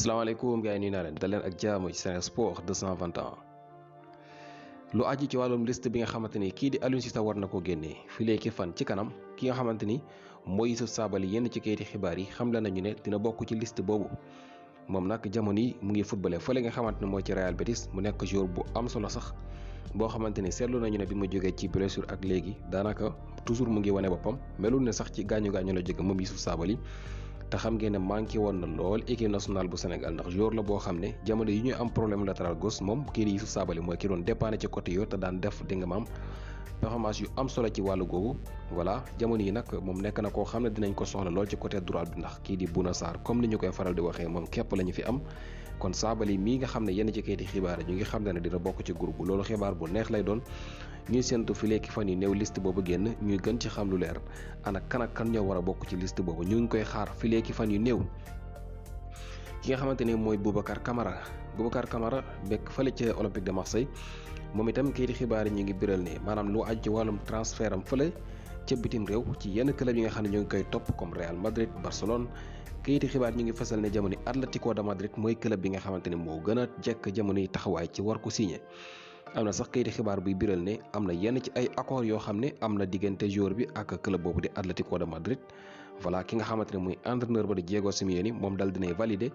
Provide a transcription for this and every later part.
asalaamaaleykum gars yi nuyu naa leen dal leen ak jaamu ci Sen Sport 221 lu aju ci wàllum liste bi nga xamante ni kii di Aliou Cissé war na ko génnee fii léegi fan ci kanam ki nga xamante ni mooy Youssouf Sabaly yenn ci kayiti xibaar yi xamle nañu ne dina bokk ci liste boobu moom nag jamono yi mu ngi footballé fële nga xamante ne mooy ci Real Betis mu nekk joueur bu am solo sax boo xamante ni seetlu nañu ne bi mu jógee ci blessure ak léegi daanaka toujours mu ngi wane boppam melul ne sax ci gaañu la jóge moom Youssouf Sabaly te xam ngeen ne manqué woon na lool équipe nationale bu Sénégal ndax joueur la boo xam ne jamono yi ñuy am problème latéral gauche moom kii di Youssouf Sabaly mooy ki doon dépanné ci côté yooyu te daan def di nga maam performance yu am solo ci wàllu googu voilà jamono yi nag moom nekk na koo xam ne dinañ ko soxla lool ci côté droit bi ndax kii di Bouna Sarr comme ni ñu koy faral di waxee moom képp la ñu fi am kon Sabaly mii nga xam ne yenn ci kayiti xibaar ñu ngi xam ne dina bokk ci groupe loolu xibaar bu neex lay doon ñuy séntu fi léegi fan yi néew liste boobu génn ñuy gën ci xam lu leer ana kan ak kan ñoo war a bokk ci liste boobu ñu ngi koy xaar fi léegi fan yu néew ki nga xamante ni mooy Boubacar Camara bekk fële ca Olympique de Marseille moom itam kayiti xibaar yi ñu ngi biral ne maanaam lu aju ci wàllum transfert am fële ca bitim réew ci yenn club yi nga xam ne ñu ngi koy topp comme Real Madrid Barcelone kayiti xibaar ñu ngi fasal ne jamono Atlético de Madrid mooy club bi nga xamante ni moo gën a jekk jamono yi taxawaay ci war ko signé. am na sax kayiti xibaar buy biral ne am na yenn ci ay accords yoo xam ne am na diggante joueur bi ak club boobu di Atlético de Madrid voilà ki nga xamante ne muy entraîneur ba di Diego Simeone moom dal dinay validé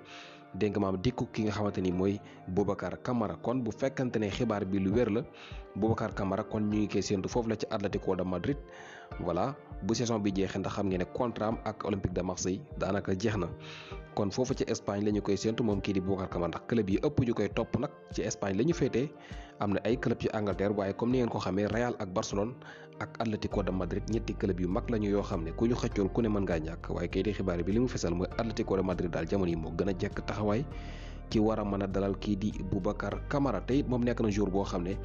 dégg nga maam dikku ki nga xamante ni mooy Boubacar Camara kon bu fekkante ne xibaar bi lu wér la Boubacar Camara kon ñu ngi koy séentu foofu la ci Atlético de Madrid voilà bu saison bi jeexee ndax xam ngeen ne contrat am ak Olympique de Marseille daanaka jeex na kon foofu ci Espagne la ñu koy séentu moom kii di Boubacar Camara ndax club yi ëpp ñu koy topp nag ci Espagne la ñu féetee am na ay club ci Angleterre waaye comme ni ngeen ko xamee Real ak Barcelone ak Atlético de Madrid ñetti club yu mag lañu yoo xam ne ku ñu xëccool ku ne mën ngaa ñàkk waaye kayiti xibaar bi li mu fesal mooy Atlético de Madrid daal jamono yi moo gën a jekk taxawaay ci war a mën a dalal kii di Boubacar Camara te it moom nekk na joueur boo xam ne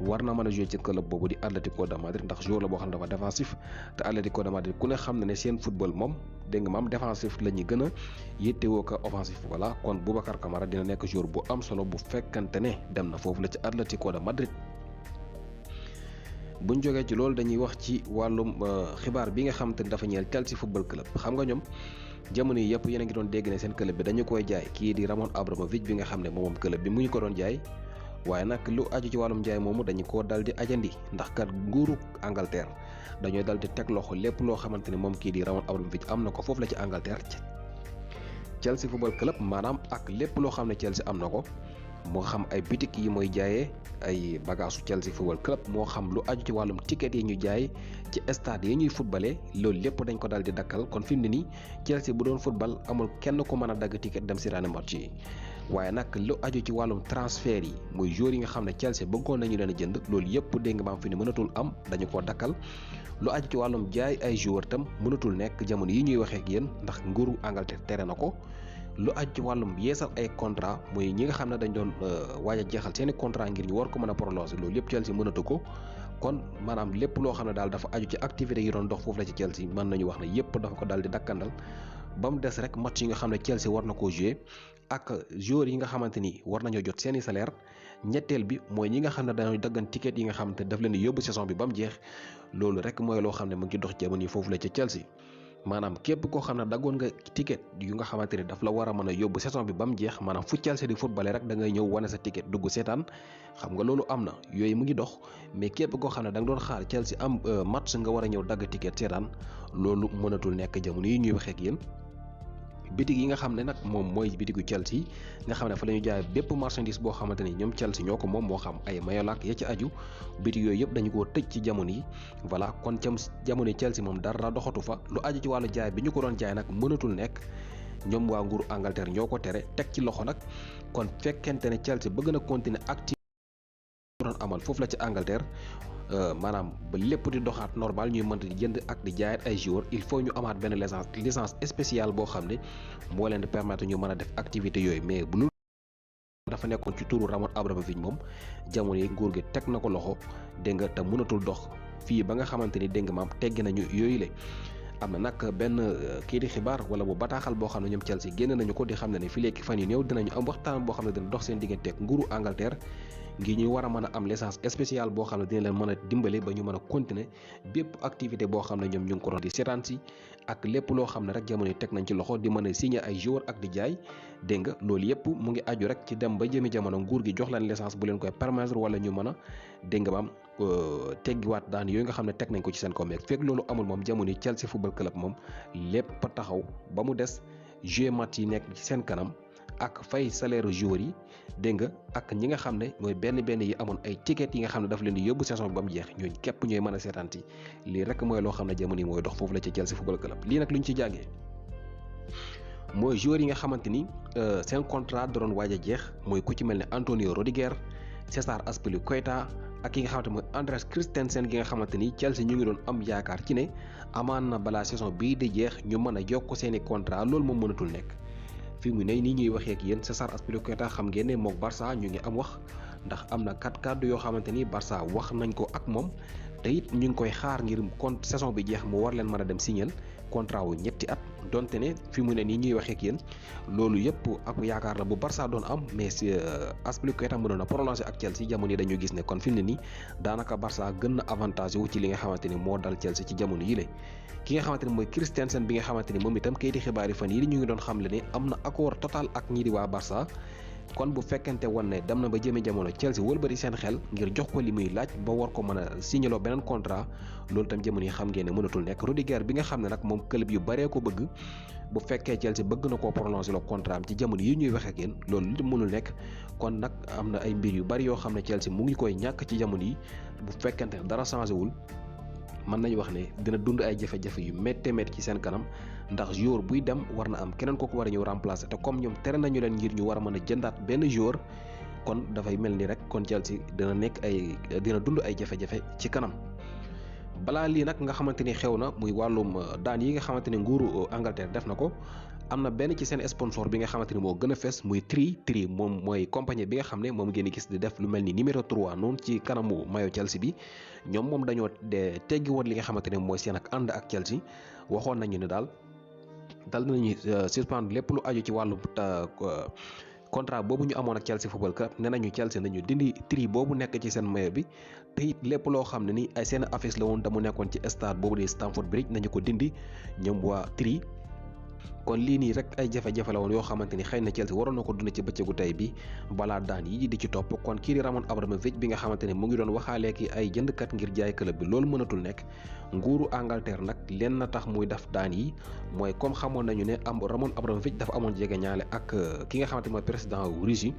war na mën a jouer ci club boobu di Atlético de Madrid ndax joueur la boo xam ne dafa défensif te Atlético de Madrid ku ne xam na ne seen football moom dégg nga maam défensif la ñuy gën a yittewoo ko offensif voilà kon Boubacar Camara dina nekk joueur bu am solo bu fekkante ne dem na foofu la ci Atlético de Madrid. buñ jógee ci loolu dañuy wax ci wàllum xibaar bi nga xamante ni dafa ñeel Chelsea football club xam nga ñoom jamono yi yëpp yéen a ngi doon dégg ne seen club bi dañu koy jaay kii di Roman Abramovich bi nga xam ne moom club bi mu ngi ko doon jaay waaye nag lu aju ci wàllum jaay moomu dañu koo dal di ajandi ndax kat nguuru Angleterre dañooy dal di teg loxo lépp loo xamante ni moom kii di Roman Abramovich am na ko foofu la ci Angleterre Chelsea football club maanaam ak lépp loo xam ne Chelsea am na ko moo xam ay bitik yi mooy jaayee ay bagaasu Chelsea football club moo xam lu aju ci wàllum ticket yi ñu jaay ci stade yi ñuy footballé loolu lépp dañ ko daal di dakkal kon fi mu ne nii Chelsea bu doon football amul kenn ku mën a dagg ticket dem si raane match yi waaye nag lu aju ci wàllum transfert yi muy joueurs yi nga xam ne Chelsea bëggoon nañu leen a jënd loolu yëpp dégg nga maam fi ni mënatul am dañu koo dakkal lu aju ci wàllum jaay ay joueurs tam mënatul nekk jamono yi ñuy waxee ak yéen ndax nguuru Angleterre tere na ko lu aju ci wàllum yeesal ay contrat muy ñi nga xam ne dañ doon waaj a jeexal seeni contrat ngir ñu war ko mën a prolonger loolu yëpp Chelsea mënatu ko kon maanaam lépp loo xam ne daal dafa aju ci activité yi doon dox foofu la ci Chelsea mën nañu wax ne yëpp dafa ko daal di dakkandal ba mu des rek match yi nga xam ne Chelsea war na koo jouer ak joueurs yi nga xamante ni war nañoo jot seeni salaire ñetteel bi mooy ñi nga xam ne dañoo daggan ticket yi nga xamante ne daf leen yóbbu saison bi ba mu jeex loolu rek mooy loo xam ne mu ngi dox jamono yi foofu la ci Chelsea maanaam képp koo xam ne daggoon nga ticket yu nga xamante ni daf la war a mën a yóbbu saison bi ba mu jeex maanaam fu Chelsea di footballé rek da ngay ñëw wane sa ticket dugg seetaan xam nga loolu am na yooyu mu ngi dox mais képp koo xam ne da nga doon xaar Chelsea am match nga war a ñëw dagg ticket seetaan loolu mënatul nekk jamono yi ñuy waxee ak yéen bitig yi nga xam ne nag moom mooy bitigu Chelsea nga xam ne fa la ñu jaay bépp marchandise boo xamante ni ñoom Chelsea ñoo ko moom moo xam ay mayolaak ya ci aju bitig yooyu yëpp dañu koo tëj ci jamono yi voilà kon cam jamono yi Chelsea moom dara doxatu fa lu aju ci wàllu jaay bi ñu ko doon jaay nag mënatul nekk ñoom waa nguuru Angleterre ñoo ko tere teg ci loxo nag kon fekkente ne Chelsea bëgg na continuer activité doon amal foofu la ci Angleterre maanaam ba lépp di doxaat normal ñuy mënta di jënd ak di jaayaat ay joueurs il faut ñu amaat benn licence spéciale boo xam ne moo leen di permettre ñu mën a def activité yooyu mais bu lu dafa nekkoon ci turu Roman Abramovich moom jamono yi nguur gi teg na ko loxo dégg nga te mënatul dox fii ba nga xamante ni dégg nga maam teggi nañu yooyu le am na nag benn kii di xibaar wala bu bataaxal boo xam ne ñoom Chelsea génn nañu ko di xam ne fii léegi fan yu néew dinañu am waxtaan boo xam ne dina dox seen digganteeg nguuru Angleterre ngir ñuy war a mën a am licence spéciale boo xam ne dina leen mën a dimbale ba ñu mën a continuer bépp activité boo xam ne ñoom ñu ngi ko doon di seetaan si ak lépp loo xam ne rek jamono yi teg nañ ci loxo di mën a signer ay joueurs ak di jaay dégg nga loolu yëpp mu ngi aju rek ci dem ba jëmi jamono nguur gi jox leen licence bu leen koy permettre wala ñu mën a dégg nga maam teggiwaat daan yooyu nga xam ne teg nañ ko ci seen kaw meeg fekk loolu amul moom jamono yi Chelsea football club moom lépp taxaw ba mu des jouer match yi nekk ci seen kanam ak fay salaire joueurs yi dégg nga ak ñi nga xam ne mooy benn yi amoon ay ticket yi nga xam ne daf leen di yóbbu saison bi ba mu jeex ñooñu képp ñooy mën a seetaanti lii rek mooy loo xam ne jamono yi mooy dox foofu la ci Chelsea football club lii nag lu ñu ci jàngee mooy joueurs yi nga xamante ni seen contrat da doon waaj a jeex mooy ku ci mel ne Antonio Rudiger César Azpilicueta ak yi nga xamante mooy Andreas Christensen gi nga xamante ni Chelsea ñu ngi doon am yaakaar ci ne amaan na balaa saison bii di jeex ñu mën a yokk seeni contrat loolu moom mënatul nekk fi mu ne nii ñuy waxee ak yéen César Azpilicueta xam ngeen ne mook Barça ñu ngi am wax ndax am na 4 kàddu yoo xamante ni Barça wax nañ ko ak moom te it ñu ngi koy xaar ngir saison bi jeex mu war leen mën a dem signer contrat wu ñetti at donte ne fi mu ne nii ñuy waxee ak yéen loolu yëpp ak yaakaar la bu Barça doon am mais si Azpilicueta mënoon a prolonger ak Chelsea jamono yi dañu gis ne kon fi mu ne nii daanaka Barça gën na avantage wu ci li nga xamante ni moo dal Chelsea ci jamono yi la ki nga xamante ni mooy Christensen bi nga xamante ni moom itam kayiti xibaar yi fan yii ñu ngi doon xamle ne am na accord total ak ñii di waa Barça kon bu fekkente woon ne dem na ba jëmee jamono Chelsea wëlbati seen xel ngir jox ko li muy laaj ba war ko mën a signaloo beneen contrat loolu tam jamono yi xam ngeen ne mënatul nekk Rudiger bi nga xam ne nag moom club yu baree ko bëgg bu fekkee Chelsea bëgg na koo prolonger le contrat am ci jamono yi ñuy waxee ak yéen loolu li mënul nekk kon nag am na ay mbir yu bari yoo xam ne Chelsea mu ngi koy ñàkk ci jamono yi bu fekkente ne dara changé wul mën nañu wax ne dina dund ay jafe-jafe yu méttee métti ci seen kanam ndax joueur buy dem war na am keneen kooku war a ñëw remplacer te comme ñoom tere nañu leen ngir ñu war a mën a jëndaat benn joueur kon dafay mel ni rek kon Chelsea dina dund ay jafe-jafe ci kanam. balaa lii nag nga xamante ni xew na muy wàllum daan yi nga xamante ni nguuru Angleterre def na ko am na benn ci seen sponsor bi nga xamante ni moo gën a fes muy Tri moom mooy compagnie bi nga xam ne moom ngeen di gis di def lu mel ni numéro 3 noonu ci kanamu maillot Chelsea bi ñoom moom dañoo teggi woon li nga xamante ne mooy seen ak ànd ak Chelsea waxoon nañu ne daal nañu suspendre lépp lu aju ci wàllu contrat boobu ñu amoon ak Chelsea football club nee nañu Chelsea nañu dindi Tri boobu nekk ci seen maillot bi te it lépp loo xam ne ni ay seen affiche la woon damu nekkoon ci stade boobu di Stamford Bridge nañu ko dindi ñoom waa Tri kon lii nii rek ay jafe-jafe la woon yoo xamante ni xëy na Chelsea waroon na ko dund ci bëccëgu tey bi balaa daan yi di ci topp kon kii di Roman Abramovich bi nga xamante ne mu ngi doon waxaalee ki ay jëndkat ngir jaay club bi loolu mënatul nekk nguuru Angleterre nag leen na tax muy def daan yi mooy comme xamoon nañu ne Roman Abramovich dafa amoon jege ñaale ak ki nga xamante mooy président wu Russie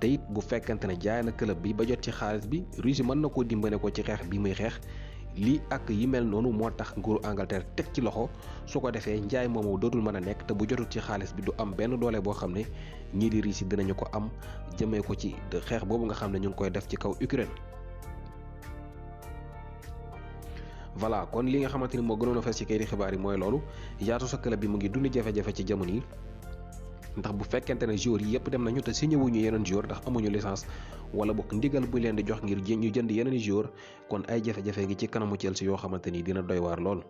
te it bu fekkente ne jaay na club bi ba jot ci xaalis bi Russie mën na koo dimbale ko ci xeex bi muy xeex lii ak yi mel noonu moo tax nguuru Angleterre teg ci loxo su ko defee njaay moomu dootul mën a nekk te bu jotul ci xaalis bi du am benn doole boo xam ne ñii di Russie dinañu ko am jëmee ko ci xeex boobu nga xam ne ñu ngi koy def ci kaw Ukraine. voilà kon li nga xamante ni moo gënoon a fes ci kayiti xibaar yi mooy loolu yaatu sa club bi mu ngi dund jafe-jafe ci jamono yi ndax bu fekkente ne joueurs yi yëpp dem nañu te signé wuñu yeneen joueurs ndax amuñu licence wala bokk ndigal bu leen di jox ngir ñu jënd yeneen joueurs kon ay jafe-jafe gi ci kanamu Chelsea yoo xamante ni dina doy waar lool.